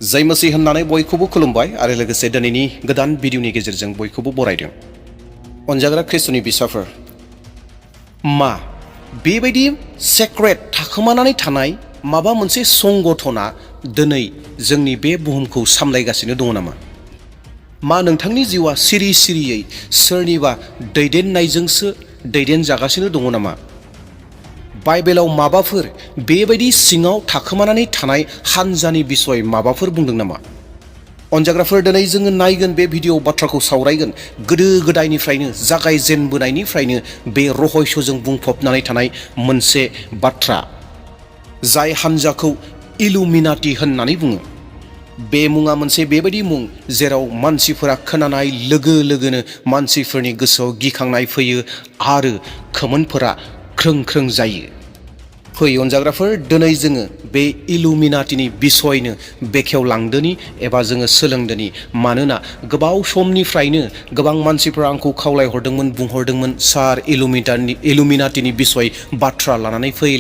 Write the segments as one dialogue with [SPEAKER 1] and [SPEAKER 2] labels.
[SPEAKER 1] जय मसीह होननानै बयखौबो खुलुमबाय आरो लोगोसे दिनैनि गोदान भिडिअनि गेजेरजों बयखौबो बरायदों। अनजाग्रा ख्रिस्टनि बिसाफोर, मा बेबायदि सेक्रेट थाखोमानानै थानाय माबा मोनसे संगठना दिनै जोंनि बे बुहुमखौ सामलायगासिनो दङ नामा? मा नोंथांनि जिउआ सिरि सिरियै सोरनिबा दैदेननायजोंसो दैदेनजागासिनो दङ नामा? बाइबेलाव माबाफोर बेबायदि सिङाव थाखोमानानै थानाय हानजानि बिसय माबाफोर बुंदों नामा? अनजाग्राफोर, दिनै जोङो नायगोन बे भिडिअ बाथ्राखौ सावरायगोन। गोदो गोदायनिफ्रायनो जागायजेनबोनायनिफ्रायनो बे रहस्यजों बुंफबनानै थानाय मोनसे बाथ्रा, जाय हानजाखौ इलुमिनाटि होननानै बुङो। बे मुङा मोनसे बेबायदि मुं जेराव मानसिफोरा खोनानाय लोगो लोगोनो मानसिफोरनि गोसोआव गिखांनाय फैयो आरो खोमोनफोरा ख्रों ख्रों जायो। फै अनजाग्राफोर, दिनै जोङो बे इलुमिनाटिनि बिसयनो बेखेवलांदोनि एबा जोङो सोलोंदोनि। मानोना गोबाव समनिफ्रायनो गोबां मानसिफोरा आंखौ खावलायहरदोंमोन, बुंहरदोंमोन, सार इलुमिनाटिनि बिसय बाथ्रा लानानै फै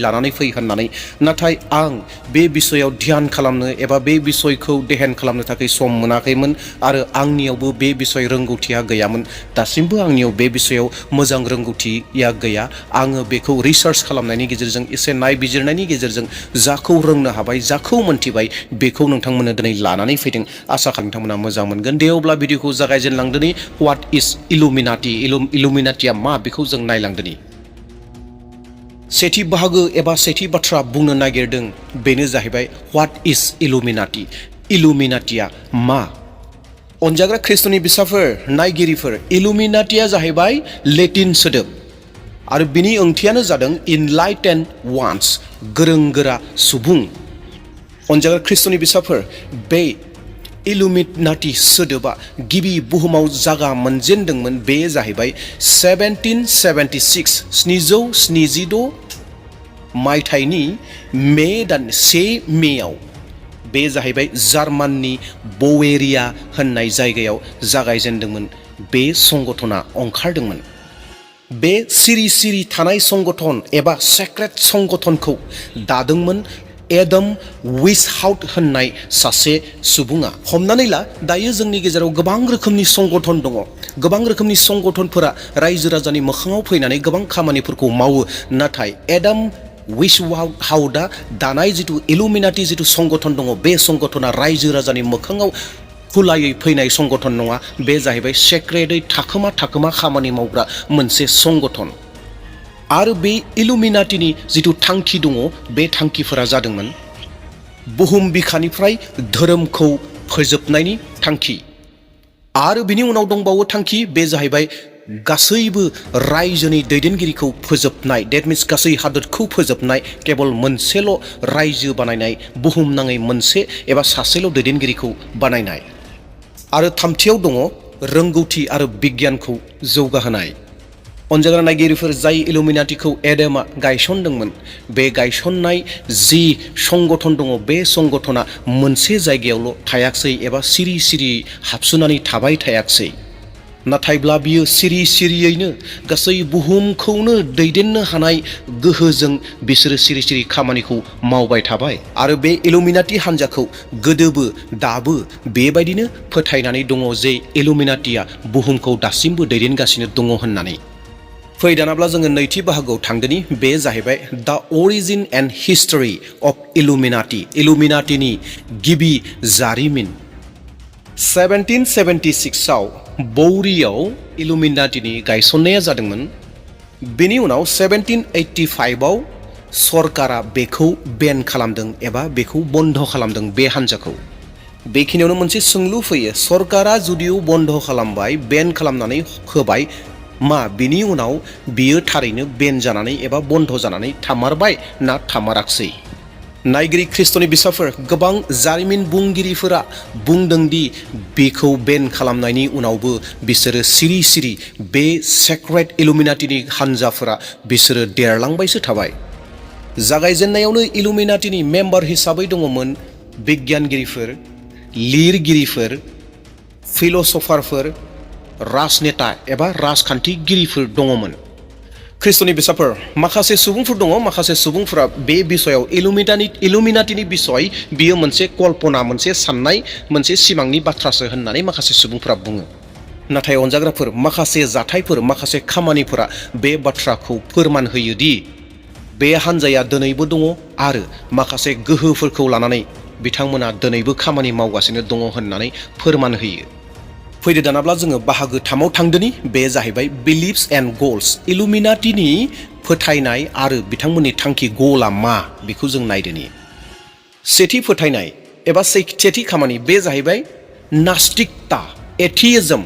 [SPEAKER 1] होननानै। नाथाय आं बे बिसयाव ध्यान खालामनो एबा बे बिसयखौ देहेन खालामनो थाखाय सम मोनाखैमोन आरो आंनियावबो बे बिसय रोंगौथिया गैयामोन। दासिमबो आंनियाव बे बिसयाव मोजां रोंगौथिया गैया। आङो बेखौ रिसार्च खालामनायनि गेजेरजों, एसे नायबिजिरनायनि गेजेरजों जाखौ रोंनो हाबाय, जाखौ मोनथिबाय, बेखौ नोंथांमोननो दिनै लानानै फैदों। आसा खालामो नोंथांमोना मोजां मोनगोन। दे अब्ला भिडिअखौ जागायजेनलांदोनि। व्हाट इज इलुमिनाटि? इलुमिनाटिया मा, बेखौ जों नायलांदोनि। सेथि बाहागो एबा सेथि बाथ्रा बुंनो नागिरदों, बेनो जाहैबाय व्हाट इज इलुमिनाटि? इलुमिनाटिया मा? अनजाग्रा ख्रिस्टनि बिसाफोर, नायगिरिफोर, इलुमिनाटिया जाहैबाय लेटिन सोदोब आरो बिनि ओंथियानो जादों इनलाइटेन्ड वान्स, गोरों गोरा सुबुं। अनजाग्रा ख्रिस्टनि बिसाफोर, बे इलुमिनाटि सोदोबा गिबि बुहुमाव जागा मोनजेनदोंमोन। बे जाहैबाय 1776 मायथाइनि मे दान 1 मेयाव। बे जाहैबाय जार्माननि बवेरिया होननाय जायगायाव जागायजेनदोंमोन। बे संगठना ओंखारदोंमोन। बे सिरि सिरि थानाय संगठन एबा सेक्रेट संगठनखौ दादोंमोन एडाम विसहाउट होननाय सासे सुबुङा। हमनानै ला, दायो जोंनि गेजेराव गोबां रोखोमनि संगठन दङ। गोबां रोखोमनि संगठनफोरा रायजो राजानि मोखाङाव फैनानै गोबां खामानिफोरखौ मावो। नाथाय एडाम विसहाउटआ दानाय जिथु इलुमिनाटि जिथु संगठन दङ, बे संगठना रायजो राजानि मोखाङाव खुलायै फैनाय संगठन नङा। बे जाहैबाय सेक्रेटै थाखोमा खामानि मावग्रा मोनसे संगठन। आरो बे इलुमिनाटिनि जिथु थांखि दङ, बे थांखिफोरा जादोंमोन बुहुम बिखानिफ्राय धोरोमखौ फोजोबनायनि थांखि। आरो बिनि उनाव दंबावो थांखि, बे जाहैबाय गासैबो रायजोनि दैदेनगिरिखौ फोजोबनाय। डेट मिन्स गासै हादोरखौ फोजोबनाय, केबल मोनसेल' रायजो बानायनाय, बुहुमनाङै मोनसे एबा सासेल' दैदेनगिरिखौ बानायनाय। आरो थामथियाव दङ रोंगौथि आरो बिगियानखौ जौगाहोनाय। अनजाग्रा नायगिरिफोर, जाय इलुमिनाटिखौ एडामा गायसनदोंमोन, बे गायसननाय जि संगठन दङ, बे संगठना मोनसे जायगायावल' थायाखसै एबा सिरि सिरि हाबसोनानै थाबाय थायाखसै। नाथायब्ला बियो सिरि सिरियैनो गासै बुहुमखौनो दैदेननो हानाय गोहोजों बिसोरो सिरि सिरि खामानिखौ मावबाय थाबाय। आरो बे इलुमिनाटि हान्जाखौ गोदोबो दाबो बेबायदिनो फोथायनानै दङ जे इलुमिनाटिया बुहुमखौ दासिमबो दैदेनगासिनो दङ होननानै। फै दानाब्ला जोङो नैथि बाहागोआव थांदोनि। बे जाहैबाय दा अरिजिन एन्ड हिस्टरि अफ इलुमिनाटि। इलुमिनाटिनि गिबि जारिमिन। 1776आव बौरियाव इलुमिनाटिनि गायसननाया जादोंमोन। बेनि उनाव 1785आव सरकारा बेखौ बेन खालामदों एबा बेखौ बन्द खालामदों, बे हान्जाखौ। बेखिनियावनो मोनसे सोंलु फैयो, सरकारा जुदिও बन्द खालामबाय, बेन खालामनानै होबाय, मा बिनि उनाव बियो थारैनो बेन जानानै एबा बन्द जानानै थामारबाय ना थामाराखसै? नायगिरि ख्रिस्टनि बिसाफोर, गोबां जारिमिन बुंगिरिफोरा बुंदों दि बेखौ बेन खालामनायनि उनावबो बिसोरो सिरि सिरि बे सेक्रेट इलुमिनाटिनि हान्जाफोरा बिसोरो देरलांबायसो थाबाय। जागायजेननायावनो इलुमिनाटिनि मेम्बार हिसाबै दङमोन बिगियानगिरिफोर, लिरगिरिफोर, फिल'सफारफोर, राजनेता एबा राजखान्थिगिरिफोर दङमोन। ख्रिस्ट'नि बिसाफोर माखासे सुबुंफोर दङ माखासे सुबुंफोरा बे बिसयाव इलुमिनाटिनि बिसय बियो मोनसे कल्पना मोनसे साननाय मोनसे सिमांनि बाथ्रासो होननानै माखासे सुबुंफोरा बुङो नाथाय अनजाग्राफोर माखासे जाथायफोर माखासे खामानिफोरा बे बाथ्राखौ फोरमान होयो दि बे हानजाया दिनैबो दङ आरो माखासे गोहोफोरखौ लानानै बिथांमोना दिनैबो खामानि मावगासिनो दङ होननानै फोरमान होयो फैदो दानाब्ला जोङो बाहागो 3आव थांदोनि बे जाहैबाय बिलिफ्स एन्ड गल्स इलुमिनाटिनि फोथायनाय आरो बिथांमोननि थांखि गला मा बेखौ जों नायदोनि सेथि फोथायनाय एबा सेथि खामानि बे जाहैबाय नास्तिकता एथिइज्म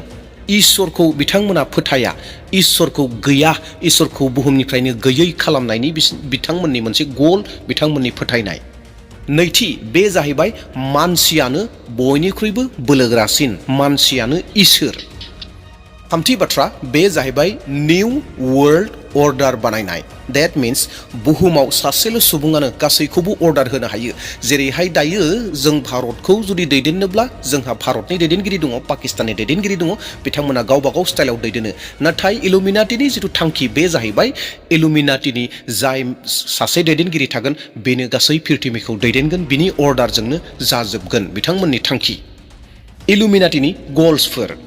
[SPEAKER 1] इसोरखौ बिथांमोना फोथाया इसोरखौ गैया इसोरखौ बुहुमनिफ्रायनो गैयै खालामनायनि बिथांमोननि मोनसे गल बिथांमोननि फोथायनाय नैथि बे जाहैबाय मानसियानो बयनिख्रुइबो बोलोग्रासिन मानसियानो इसोर थामथि बाथ्रा बे जाहैबाय निउ वर्ल्ड अर्डार बानायनाय दैट मीन्स बुहुमाव सासेल' सुबुङानो गासैखौबो अर्डार होनो हायो जेरैहाय दायो जों भारतखौ जुदि दैदेननोब्ला जोंहा भारतनि दैदेनगिरि दङ पाकिस्ताननि दैदेनगिरि दङ बिथांमोना गावबा गाव स्टाइलाव दैदेनो नाथाय इलुमिनाटिनि जिथु थांखि बे जाहैबाय इलुमिनाटिनि जाय सासे दैदेनगिरि थागोन बेनो गासै पृथिबीखौ दैदेनगोन बिनि अर्डारजोंनो जाजोबगोन बिथांमोननि थांखि इलुमिनाटिनि गल्सफोर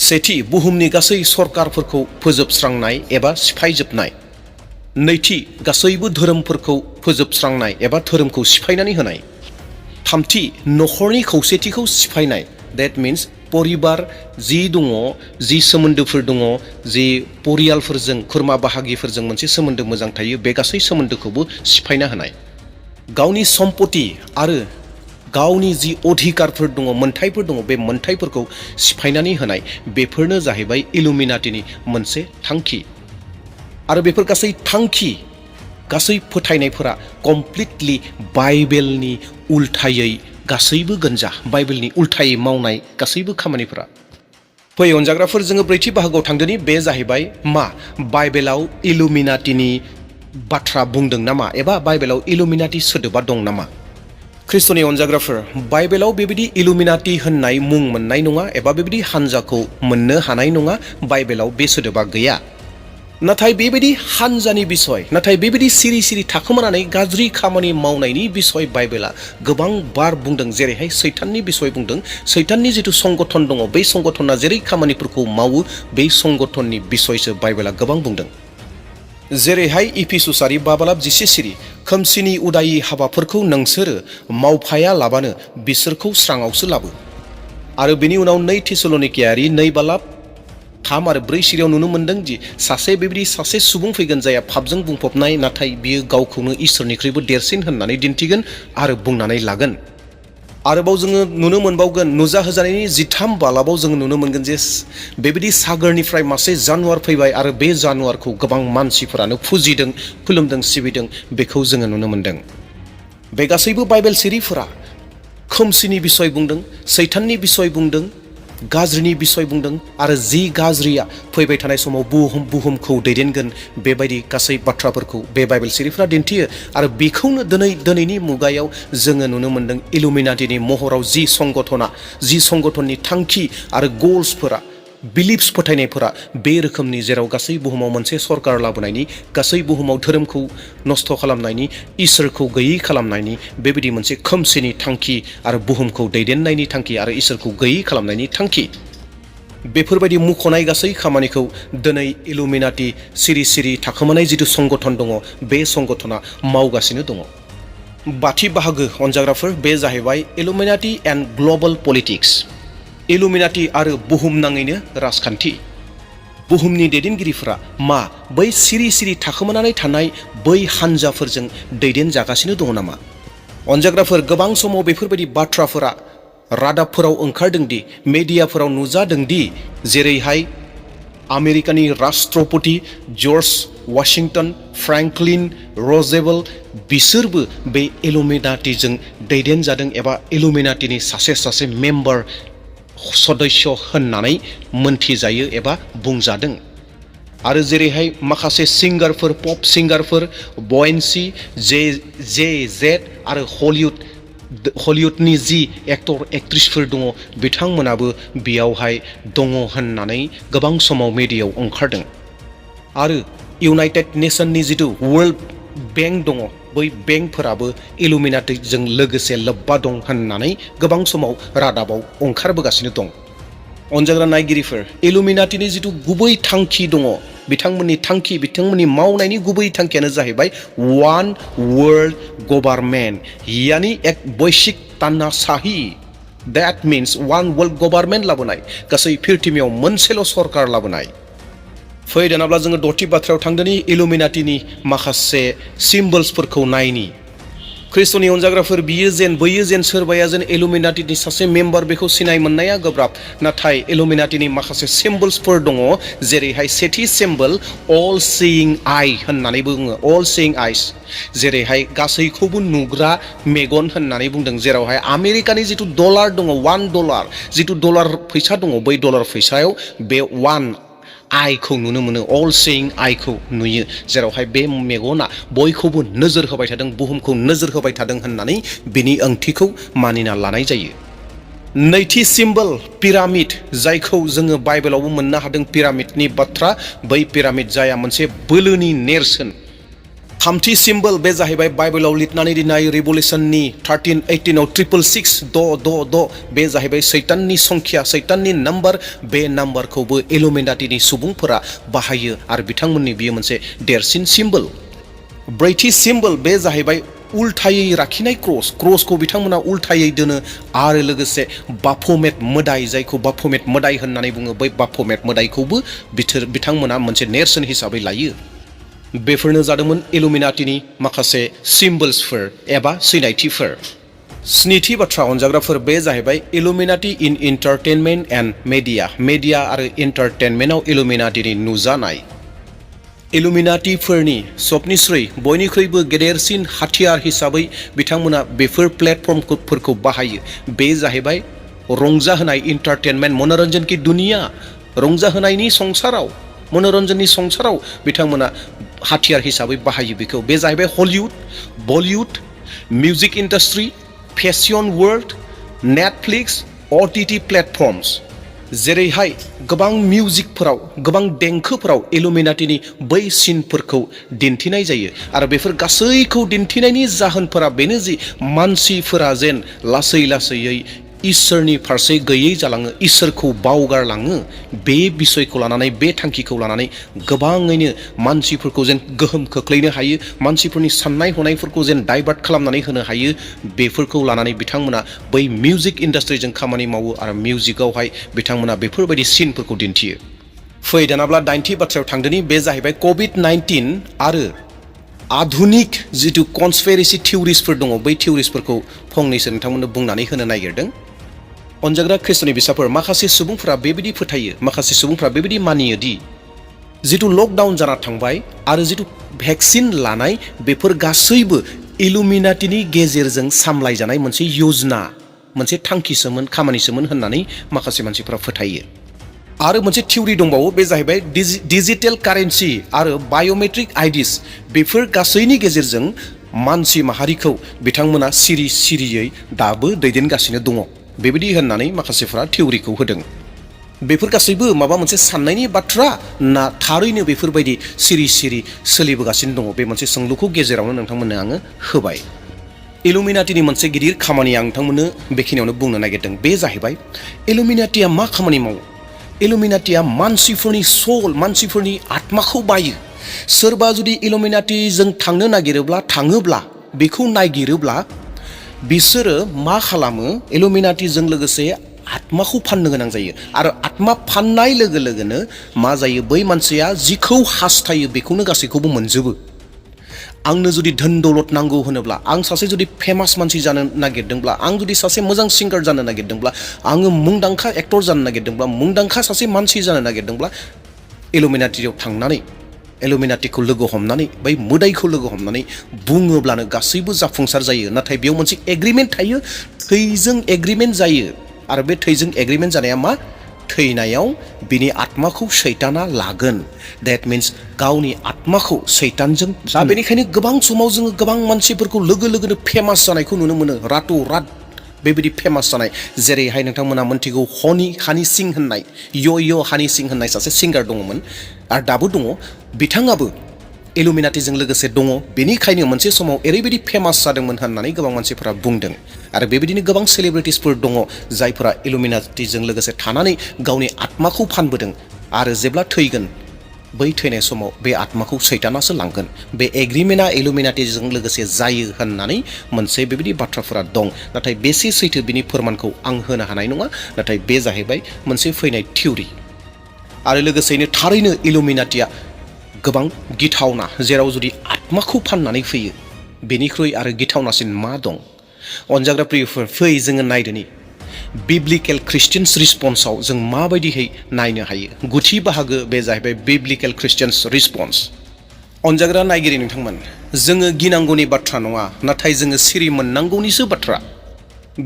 [SPEAKER 1] सेथि बुहुमनि गासै सरकारफोरखौ फोजोबस्रांनाय एबा सिफायजोबनाय नैथि गासैबो धोरोमफोरखौ फोजोबस्रांनाय एबा धोरोमखौ सिफायनानै होनाय थामथि नखरनि खौसेथिखौ सिफायनाय दैट मीन्स परिबार जि दङ जि सोमोन्दोफोर दङ जि परियालफोरजों खुरमा बाहागिफोरजों मोनसे सोमोन्दो मोजां थायो बे गासै सोमोन्दोखौबो सिफायना होनाय गावनि सम्पति आरो गावनि जि अधिकारफोर दङ मोन्थायफोर दङ बे मोन्थायफोरखौ सिफायनानै होनाय बेफोरनो जाहैबाय इलुमिनाटिनि मोनसे थांखि आरो बेफोर गासै थांखि गासै फोथायनायफोरा कमप्लिटलि बाइबेलनि उल्थायै गासैबो गोनजा बाइबेलनि उल्थायै मावनाय गासैबो खामानिफोरा फै अनजाग्राफोर जोङो ब्रैथि बाहागोआव थांदोनि बे जाहैबाय मा बाइबेलाव इलुमिनाटिनि बाथ्रा बुंदों नामा एबा बाइबेलाव इलुमिनाटि सोदोबा दं नामा ख्रिस्ट'नि अनजाग्राफोर बाइबेलाव बेबायदि इलुमिनाटि होननाय मुं मोननाय नङा एबा बेबायदि हानजाखौ मोननो हानाय नङा बाइबेलाव बे सोदोबा गैया नाथाय बेबायदि हानजानि बिसय नाथाय बेबायदि सिरि सिरि थाखोमानानै गाज्रि खामानि मावनायनि बिसय बाइबेला गोबां बार बुंदों जेरैहाय सैताननि बिसय बुंदों सैताननि जिथु संगठन दङ बै संगठना जेरै खामानिफोरखौ मावो बै संगठननि बिसयसो बाइबेला गोबां बुंदों जेरैहाय इफिसुसारि 5:10 खोमसिनि उदायि हाबाफोरखौ नोंसोरो मावफाया लाबानो बिसोरखौ स्राङावसो लाबो आरो बेनि उनाव 2 थेसलनिकियारि 2:3 आरो 4 नुनो मोनदों दि बेबायदि सासे सुबुं फैगोन जायहा पापजों बुंफबनाय नाथाय बियो गावखौनो इसोरनिख्रुइबो देरसिन होननानै दिन्थिगोन आरो बुंनानै लागोन आरोबाव जोङो नुनो मोनबावगोन नुजाहोजानायनि 13 बालाबाव जोङो नुनो मोनगोन जे बेबायदि सागरनिफ्राय मासे जानुवार फैबाय आरो बे जानुवारखौ गोबां मानसिफोरानो फुजिदों खुलुमदों सिबिदों बेखौ जोङो नुनो मोनदों बे गासैबो बाइबेल सिरिफोरा खोमसिनि बिसय बुंदों सैताननि बिसय बुंदों गाज्रिनि बिसय बुंदों आरो जि गाज्रिया फैबाय थानाय समाव बुहुमखौ दैदेनगोन बेबायदि गासै बाथ्राफोरखौ बे बाइबेल सिरिफोरा दिन्थियो आरो बेखौनो दिनैनि मुगायाव जोङो नुनो मोनदों इलुमिनाटिनि महराव जि संगठननि थांखि आरो गल्सफोरा बिलिफ्स फोथायनायफोरा बे रोखोमनि जेराव गासै बुहुमाव मोनसे सरकार लाबोनायनि गासै बुहुमाव धोरोमखौ नस्थ' खालामनायनि इसोरखौ गैयै खालामनायनि बेबायदि मोनसे खोमसिनि थांखि आरो बुहुमखौ दैदेननायनि थांखि आरो इसोरखौ गैयै खालामनायनि थांखि बेफोरबायदि मुख'नाय गासै खामानिखौ दिनै इलुमिनाटि सिरि सिरि थाखोमानाय जिथु संगठन दङ बे संगठना मावगासिनो दङ बाथि बाहागो अनजाग्राफोर बे जाहैबाय इलुमिनाटि एन्ड ग्लबेल पलिटिक्स इलुमिनाटि आरो बुहुमनाङैनो राजखान्थि बुहुमनि दैदेनगिरिफोरा मा बै सिरि सिरि थाखोमानानै थानाय बै हानजाफोरजों दैदेनजागासिनो दङ नामा अनजाग्राफोर गोबां समाव बेफोरबायदि बाथ्राफोरा रादाबफोराव ओंखारदों दि मेडियाफोराव नुजादों दि जेरैहाय आमेरिकानि राष्ट्रपति जर्ज वाशिंटन फ्रेंकलिन र'जेवेल बिसोरबो बे इलुमिनाटिजों दैदेनजादों एबा इलुमिनाटिनि सासे मेम्बार सदस्य होननानै मोनथिजायो एबा बुंजादों आरो जेरैहाय माखासे सिंगारफोर पप सिंगारफोर बयेन्सी जेजेड आरो हलिउडनि जि एक्टर एक्ट्रिसफोर दङ बिथांमोनाबो बेयावहाय दङ होननानै गोबां समाव मेडियायाव ओंखारदों आरो इउनाइटेड नेशननि जिथु वर्ल्ड बेंक दङ बै बेंकफोराबो इलुमिनाटिजों लोगोसे लोब्बा दं होननानै गोबां समाव रादाबाव ओंखारबोगासिनो दं। अनजाग्रा नायगिरिफोर, इलुमिनाटिनि जिथु गुबै थांखि दङ, बिथांमोननि थांखि, बिथांमोननि मावनायनि गुबै थांखियानो जाहैबाय वान वर्ल्ड गभार्नमेन्ट, यानि एक बैश्विक तानाशाही। That means one world government लाबोनाय, गासै पृथिबियाव मोनसेल' सरकार लाबोनाय। फै दानाब्ला जोङो दथि बाथ्रायाव थांदोनि इलुमिनाटिनि माखासे सिम्बल्सफोरखौ नायनि। ख्रिस्ट'नि अनजाग्राफोर, बियो जेन बैयो जेन सोरबाया जेन इलुमिनाटिनि सासे मेम्बार बेखौ सिनाय मोननाया गोब्राब, नाथाय इलुमिनाटिनि माखासे सिम्बल्सफोर दङ, जेरैहाय सेथि सिम्बल अल सिइं आइ होननानै बुङो, अल सिइं आइस, जेरैहाय गासैखौबो नुग्रा मेगन होननानै बुंदों, जेरावहाय आमेरिकानि जिथु डलार दङ, $1, जिथु डलार फैसा दङ, बै डलार फैसायाव बे वान आइखौ नुनो मोनो, अल सिइं आइखौ नुयो, जेरावहाय बे मेगना बयखौबो नोजोर होबाय थादों, बुहुमखौ नोजोर होबाय थादों होननानै बिनि ओंथिखौ मानिना लानाय जायो। नैथि सिम्बल पिरामिड, जायखौ जोङो बाइबेलावबो मोननो हादों पिरामिडनि बाथ्रा, बै पिरामिड जाया मोनसे बोलोनि नेरसोन। थामथि सिम्बल बे जाहैबाय बाइबेलाव लिरनानै दोननाय रिभलिउसननि 13:18 666, बे जाहैबाय सैताननि संख्या, सैताननि नाम्बार। बे नाम्बारखौबो इलुमिनाटिनि सुबुंफोरा बाहायो आरो बिथांमोननि बियो मोनसे देरसिन सिम्बल। ब्रैथि सिम्बल बे जाहैबाय उल्थायै राखिनाय क्रस, क्रसखौ बिथांमोना उल्थायै दोनो, आरो लोगोसे बाफ'मेट मोदाय, जायखौ बाफ'मेट मोदाय होननानै बुङो, बै बाफ'मेट मोदायखौबो बिथांमोना मोनसे नेरसोन हिसाबै लायो। बेफोरनो जादोंमोन इलुमिनाटिनि माखासे सिम्बल्सफोर एबा सिनायथिफोर। स्निथि बाथ्रा अनजाग्राफोर, बे जाहैबाय इलुमिनाटि इन एन्टारटेनमेन्ट एन्ड मेडिया, मेडिया आरो एन्टारटेनमेन्टआव इलुमिनाटिनि नुजानाय। इलुमिनाटिफोरनि सबनिस्रुइ बयनिख्रुइबो गेदेरसिन हाथियार हिसाबै बिथांमोना बेफोर प्लेटफर्मफोरखौ बाहायो, बे जाहैबाय रंजाहोनाय, एन्टारटेनमेन्ट, मनोरंजन की दुनिया, रंजाहोनायनि संसाराव, मनोरंजननि संसाराव बिथांमोना हाथियार हिसाबै बाहायो बेखौ। बे जाहैबाय Hollywood, Bollywood, music industry, fashion world, Netflix, OTT platforms, जेरैहाय गोबां मिउजिकफोराव, गोबां देंखोफोराव इलुमिनाटिनि बै सिनफोरखौ दिन्थिनाय जायो, आरो बेफोर गासैखौ दिन्थिनायनि जाहोनफोरा बेनो जि मानसिफोरा जेन लासै लासैयै इसोरनि फारसे गैयै जालाङो, इसोरखौ बावगारलाङो, बे बिसयखौ लानानै, बे थांखिखौ लानानै गोबाङैनो मानसिफोरखौ जेन गोहोम खोख्लैनो हायो, मानसिफोरनि साननाय हनायफोरखौ जेन डाइभार्ट खालामनानै होनो हायो, बेफोरखौ लानानै बिथांमोना बै मिउजिक इन्डास्ट्रिजों खामानि मावो आरो मिउजिकआवहाय बिथांमोना बेफोरबायदि सिनफोरखौ दिन्थियो। फै दानाब्ला दाइनथि बाथ्रायाव थांदोनि, बे जाहैबाय कभिड-19 आरो आधुनिक जिथु कनस्पिरेसि थिउरिसफोर दङ, बै थिउरिसफोरखौ फंनैसो नोंथांमोननो बुंनानै होनो नागिरदों। अनजाग्रा ख्रिस्ट'नि बिसाफोर, माखासे सुबुंफोरा बेबायदि फोथायो, माखासे सुबुंफोरा बेबायदि मानियो दि जिथु लकडाउन जाना थांबाय आरो जिथु भेक्सिन लानाय, बेफोर गासैबो इलुमिनाटिनि गेजेरजों सामलायजानाय मोनसे योजना, मोनसे थांखिसोमोन, खामानिसोमोन होननानै माखासे मानसिफोरा फोथायो। आरो मोनसे थिउरि दंबावो, बे जाहैबाय डिजिटेल कारेन्सि आरो बाय'मेट्रिक आइडिस, बेफोर गासैनि गेजेरजों मानसि माहारिखौ बिथांमोना सिरि सिरियै दाबो दैदेनगासिनो दङ, बेबायदि होननानै माखासेफ्रा थिउरिखौ होदों। बेफोर गासैबो माबा मोनसे साननायनि बाथ्रा ना थारैनो बेफोरबायदि सिरि सिरि सोलिबोगासिनो दङ? बे मोनसे सोंलुखौ गेजेरावनो नोंथांमोननो आङो होबाय। इलुमिनाटिनि मोनसे गिदिर खामानि आं नोंथांमोननो बेखिनियावनो बुंनो नागिरदों, बे जाहैबाय इलुमिनाटिया मा खामानि मावो। इलुमिनाटिया मानसिफोरनि सोल, मानसिफोरनि आत्माखौ बायो। सोरबा जुदि इलुमिनाटिजों थांनो नागिरोब्ला, थाङोब्ला, बेखौ नागिरोब्ला, बिसोरो मा खालामो, इलुमिनाटिजों लोगोसे आत्माखौ फाननो गोनां जायो, आरो आत्मा फाननाय लोगो लोगोनो मा जायो, बै मानसिया जिखौ हास्थायो बेखौनो गासैखौबो मोनजोबो। आंनो जुदि धोन दौलत नांगौ होनोब्ला, आं सासे जुदि फेमास मानसि जानो नागिरदोंब्ला, आं जुदि सासे मोजां सिंगार जानो नागिरदोंब्ला, आङो मुंदांखा एक्टर जानो नागिरदोंब्ला, मुंदांखा सासे मानसि जानो नागिरदोंब्ला, इलुमिनाटियाव थांनानै, इलुमिनाटिखौ लोगो हमनानै, बै मोदायखौ लोगो हमनानै बुङोब्लानो गासैबो जाफुंसार जायो। नाथाय बेयाव मोनसे एग्रिमेन्ट थायो, थैजों एग्रिमेन्ट जायो, आरो बे थैजों एग्रिमेन्ट जानाया मा, थैनायाव बिनि आत्माखौ सैताना लागोन। देट मिन्स गावनि आत्माखौ सैतानजों। दा बेनिखायनो गोबां समाव जोङो गोबां मानसिफोरखौ लोगो लोगोनो फेमास जानायखौ नुनो मोनो, रातो रात बेबायदि फेमास जानाय। जेरैहाय नोंथांमोना मोनथिगौ, हानि सिं होननाय, हानि सिं होननाय सासे सिंगार दङमोन आरो दाबो दङ। बिथाङाबो इलुमिनाटिजों लोगोसे दङ बेनिखायनो मोनसे समाव ओरैबायदि फेमास जादोंमोन होननानै गोबां मानसिफोरा बुंदों आरो बेबायदिनो गोबां सेलिब्रिटिसफोर दङ जायफोरा इलुमिनाटिजों लोगोसे थानानै गावनि आत्माखौ फानबोदों आरो जेब्ला थैगोन बै थैनाय समाव बे आत्माखौ सैतानासो लांगोन बे एग्रिमेन्टआ इलुमिनाटिजों लोगोसे जायो होननानै मोनसे बेबायदि बाथ्राफोरा दं नाथाय बेसे सैथो बिनि फोरमानखौ आं होनो हानाय नङा नाथाय बे जाहैबाय मोनसे फैनाय थिउरि आरो लोगोसेनो थारैनो इलुमिनाटिया गोबां गिथावना जेराव जुदि आत्माखौ फाननानै फैयो बेनिख्रुइ आरो गिथावनासिन मा दं अनजाग्रा प्रियफोर फै जोङो नायदोनि बिब्लिकेल क्रिस्टियान्स रिस्पन्सआव जों माबायदिहै नायनो हायो गुथि बाहागो बे जाहैबाय बिब्लिकेल क्रिस्टियान्स रिस्पन्स अनजाग्रा नायगिरि नोंथांमोन जोङो गिनांगौनि बाथ्रा नङा नाथाय जोङो सिरि मोननांगौनिसो बाथ्रा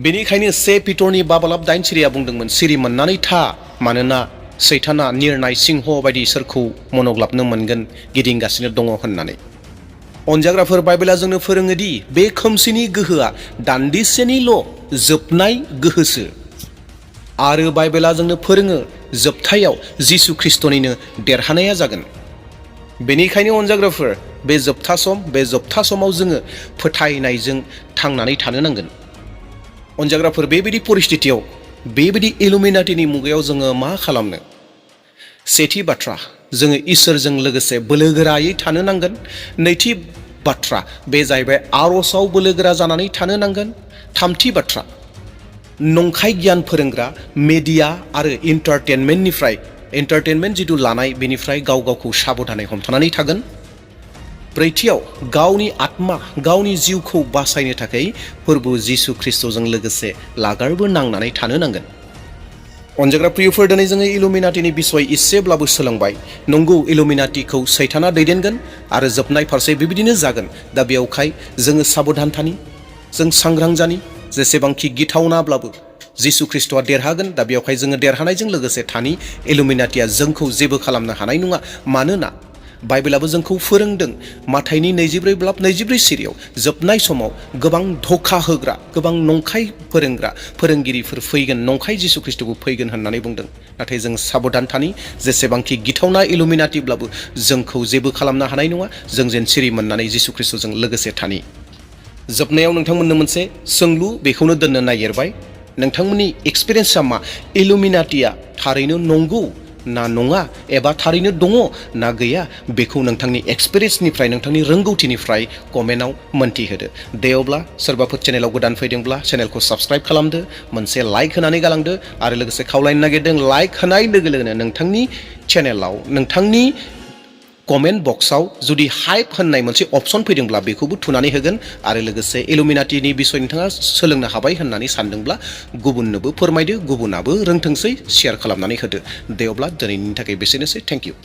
[SPEAKER 1] बेनिखायनो 1 पिटरनि 5:8 सिरिया बुंदोंमोन सिरि मोननानै था मानोना सैताना निर्नाय सिंह बायदि सोरखौ मनग्लाबनो मोनगोन गिदिंगासिनो दङ होननानै अनजाग्राफोर बाइबेला जोंनो फोरोङो दि बे खोमसिनि गोहोआ दान्दिसेनिल' जोबनाय गोहोसो आरो बाइबेला जोंनो फोरोङो जोबथायाव जिसु ख्रिस्टनिनो देरहानाया जागोन बेनिखायनो अनजाग्राफोर बे जोबथा समाव जोङो फोथायनायजों थांनानै थानो नांगोन अनजाग्राफोर बेबायदि परिस्थितियाव बेबायदि इलुमिनाटिनि मुगायाव जोङो मा खालामनो सेथि बाथ्रा जोङो इसोरजों लोगोसे बोलोगोरायै थानो नांगोन नैथि बाथ्रा बे जाहैबाय आर'जआव बोलोगोरा जानानै थानो नांगोन थामथि बाथ्रा नंखाय गियान फोरोंग्रा मेडिया आरो एन्टारटेनमेन्ट जिथु लानाय बेनिफ्राय गाव गावखौ साबधानै हमथानानै थागोन ब्रैथियाव गावनि आत्मा गावनि जिउखौ बासायनो थाखाय प्रभु जिसु ख्रिस्टजों लोगोसे लागारबो नांनानै थानो नांगोन अनजाग्रा प्रियफोर दिनै जोङो इलुमिनाटिनि बिसय एसेब्लाबो सोलोंबाय नंगौ इलुमिनाटिखौ सैताना दैदेनगोन आरो जोबनाय फारसे बेबायदिनो जागोन दा बेयावखाय जोङो साबधान थानि जों सांग्रां जानि जेसेबांखि गिथावनाब्लाबो जिसु ख्रिस्टआ देरहागोन दा बेयावखाय जोङो देरहानायजों लोगोसे थानि इलुमिनाटिया जोंखौ जेबो खालामनो हानाय नङा मानोना बाइबेलाबो जोंखौ फोरोंदों माथाइनि 24:24 सिरियाव जोबनाय समाव गोबां धोखा होग्रा गोबां नंखाय फोरोंग्रा फोरोंगिरिफोर फैगोन नंखाय जिसु ख्रिस्टखौ फैगोन होननानै बुंदों नाथाय जों साबधान थानि जेसेबांखि गिथावना इलुमिनाटिब्लाबो जोंखौ जेबो खालामनो हानाय नङा जों जेन सिरि मोननानै जिसु ख्रिस्टजों लोगोसे थानि जोबनायाव नोंथांमोननो मोनसे सोंलु बेखौनो दोननो नागिरबाय नोंथांमोननि एक्सपिरियेन्सआ मा इलुमिनाटिया थारैनो नंगौ ना नङा एबा थारैनो दङ ना गैया बेखौ नोंथांनि एक्सपिरियेन्सनिफ्राय नोंथांनि रोंगौथिनिफ्राय कमेन्टआव मोन्थिहोदो दे अब्ला सोरबाफोर चेनेलाव गोदान फैदोंब्ला चेनेलखौ साबस्क्राइब खालामदो मोनसे लाइक होनानै गालांदो आरो लोगोसे खावलायनो नागिरदों लाइक होनाय लोगो लोगोनो नोंथांनि चेनेलाव नोंथांनि कमेन्ट बक्सआव जुदि हाइप होननाय मोनसे अपसन फैदोंब्ला बेखौबो थुनानै होगोन आरो लोगोसे इलुमिनाटिनि बिसय नोंथाङा सोलोंनो हाबाय होननानै सानदोंब्ला गुबुननोबो फोरमायदो गुबुनाबो रोंथोंसै शेयार खालामनानै होदो दे अब्ला दिनैनि थाखाय बेसेनोसै थेंक इउ